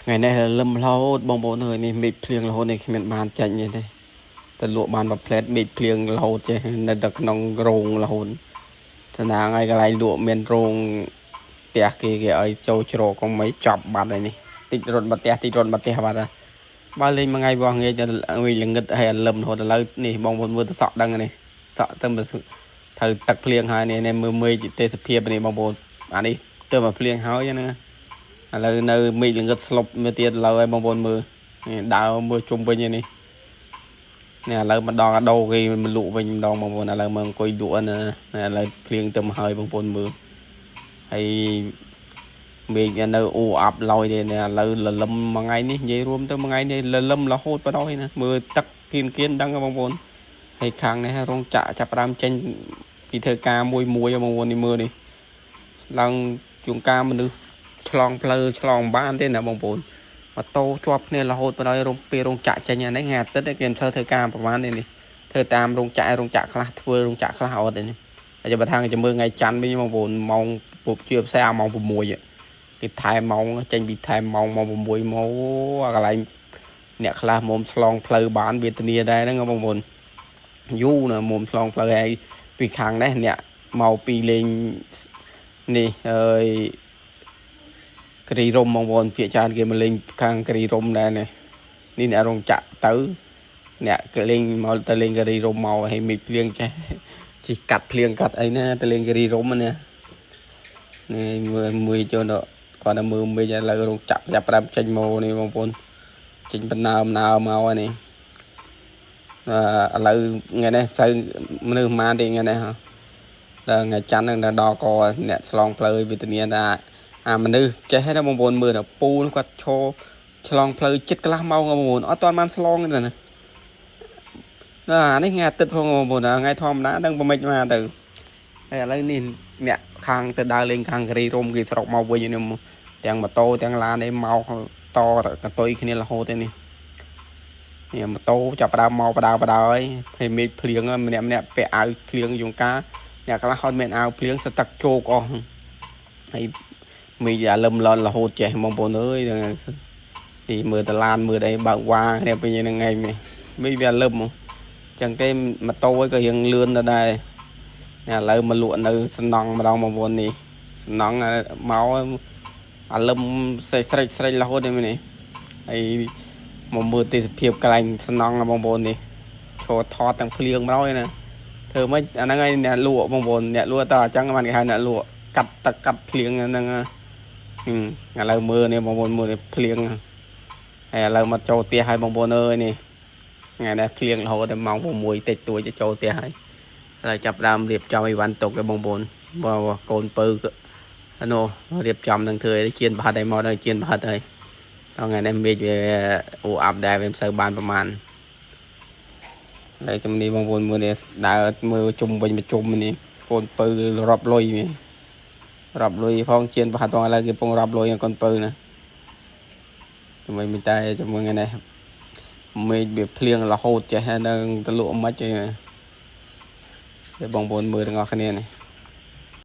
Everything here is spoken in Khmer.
ថ្ងៃនេះលឹមរហូតបងប្អូនអើយនេះមេឃភ្លៀងរហូតនេះគ្មានបានចាញ់ទេតែលក់បានមួយផ្លែតមេឃភ្លៀងរហូតចេះនៅតែក្នុងរោងរហូតតំណាងឲ្យកន្លែងលក់មានរោងផ្ទះគេគេឲ្យចូលជ្រកកុំឲ្យចប់បាត់ហើយនេះតិចរត់មកផ្ទះតិចរត់មកផ្ទះបាត់ហើយបើលេងមួយថ្ងៃវាស់ងាយទៅងាយល្ងឹតហើយលឹមរហូតឥឡូវនេះបងប្អូនមើលទៅសក់ដឹងនេះសក់ទៅត្រូវទឹកភ្លៀងហើយនេះនេះមើលមេឃទេសភាពនេះបងប្អូនអានេះទៅមកភ្លៀងហើយណា ឥឡូវនៅមេឃល្ងឹតស្លុបមើលទៀតឥឡូវឲ្យបងប្អូនមើលនេះដើរមើលជុំវិញនេះនេះឥឡូវមកដល់អាដូគេមកលក់វិញម្ដងបងប្អូនឥឡូវមកអង្គុយលក់ណាឥឡូវភ្លៀងទៅមកហើយបងប្អូនមើលហើយមេឃនៅអូអាប់ឡើយទេនេះឥឡូវលលឹមមួយថ្ងៃនេះនិយាយរួមទៅមួយថ្ងៃនេះលលឹមរហូតបណ្ដោយណាមើលទឹកគៀនគៀនដឹងបងប្អូនហើយខាងនេះរោងចក្រចាប់ផ្ដើមចេញពីធ្វើការមួយមួយបងប្អូននេះមើលនេះឡើងជួងការមនុស្ស ឆ្លងផ្លូវឆ្លងបានទេណាបងប្អូនម៉ូតូជាប់គ្នារហូតបណ្ដោយរោងពេលរោងចក្រចេញអានេះថ្ងៃអាទិត្យគេមិនសូវធ្វើការប្រហែលទេនេះធ្វើតាមរោងចក្ររោងចក្រខ្លះធ្វើរោងចក្រខ្លះអត់ទេនេះហើយបើថាចាំមើលថ្ងៃច័ន្ទវិញបងប្អូនម៉ោងពុបជាផ្សារម៉ោង6គេថែមម៉ោងចេញពីថែមម៉ោងម៉ោង6មកអាកន្លែងអ្នកខ្លះមុំឆ្លងផ្លូវបានវេទនាដែរហ្នឹងបងប្អូនយូរណាមុំឆ្លងផ្លូវហើយពីខាងនេះអ្នកមកពីលេងនេះហើយ គិរីរម្យបងប្អូនភាគច្រើនគេមកលេងខាងគិរីរម្យដែរនេះនេះអ្នករោងចក្រទៅអ្នកគេលេងមកទៅលេងគិរីរម្យមកឲ្យមេឃភ្លៀងចេះជីកាត់ភ្លៀងកាត់អីណាទៅលេងគិរីរម្យណានេះមើលមួយចូលទៅគាត់តែមើលមេឃឥឡូវរោងចក្រចាប់ផ្ដើមចេញមកនេះបងប្អូនចេញបណ្ដើមណើមកហើយនេះអឺឥឡូវថ្ងៃនេះទៅមនុស្សប៉ុន្មានទេថ្ងៃនេះហ៎ដល់ថ្ងៃច័ន្ទហ្នឹងដល់កអ្នកឆ្លងផ្លូវវេទនាថា អាមនុស្សចេះហើយណាបងប្អូនមើលដល់ពូនោះគាត់ឈរឆ្លងផ្លូវចិត្តកន្លះម៉ោងបងប្អូនអត់ទាន់បានឆ្លងទេណាណាអានេះថ្ងៃអាទិត្យផងបងប្អូនថ្ងៃធម្មតាដឹងប្រមិចមកទៅហើយឥឡូវនេះអ្នកខាងទៅដើរលេងខាងគិរីរម្យគេស្រុកមកវិញនេះទាំងម៉ូតូទាំងឡានឯមកតកតុយគ្នារហូតទេនេះនេះម៉ូតូចាប់ផ្ដើមមកបដើបដើហើយហើយមេឃភ្លៀងម្នាក់ម្នាក់ពាក់អាវភ្លៀងយងកាអ្នកខ្លះហត់មានអាវភ្លៀងសទឹកជោកអស់ហើយ មីអាលឹមលន់រហូតចេះបងប្អូនអើយហ្នឹងទីមើលតឡានមើលអីបើកវ៉ាគ្នាពេញហ្នឹងឯងមីវាលឹមចឹងទេម៉ូតូឯងក៏រៀងលឿនទៅដែរឥឡូវមកលក់នៅសំណង់ម្ដងបងប្អូននេះសំណង់មកអាលឹមស្រេចស្រេចស្រេចរហូតនេះនេះហើយមកមើលទេសភាពកន្លែងសំណង់បងប្អូននេះឈរថតទាំងភ្លៀងមកហើយណាធ្វើម៉េចអាហ្នឹងឯងអ្នកលក់បងប្អូនអ្នកលក់តើអញ្ចឹងបានគេហៅអ្នកលក់កាត់ទឹកកាត់ភ្លៀងហ្នឹង ឥឡូវមើលនេះបងប្អូនមើលនេះភ្លៀងហើយឥឡូវមកចូលផ្ទះហើយបងប្អូនអើយនេះថ្ងៃនេះភ្លៀងរហូតដល់ម៉ោង6តិចតួចទៅចូលផ្ទះហើយឥឡូវចាប់ដើមរៀបចំអីវ៉ាន់ទុកឲ្យបងប្អូនបើកូនពៅនោះរៀបចំនឹងធ្វើឲ្យជៀនប្រហិតឲ្យមកដល់ជៀនប្រហិតហើយដល់ថ្ងៃនេះមេឃវាអូអាប់ដែរវាមិនសូវបានប្រមាណហើយជំនាញបងប្អូនមើលនេះដើរមើលជុំវិញមកជុំនេះកូនពៅរាប់លុយនេះ រាប់លុយផងជៀនប្រហិតផងឥឡូវគេពងរាប់លុយកូនពៅណាជាមួយមិនតែជាមួយថ្ងៃនេះមេឃវាភ្លៀងរហូតចេះនឹងទៅលក់មិនទេបងប្អូនមើលទាំងអស់គ្នានេះ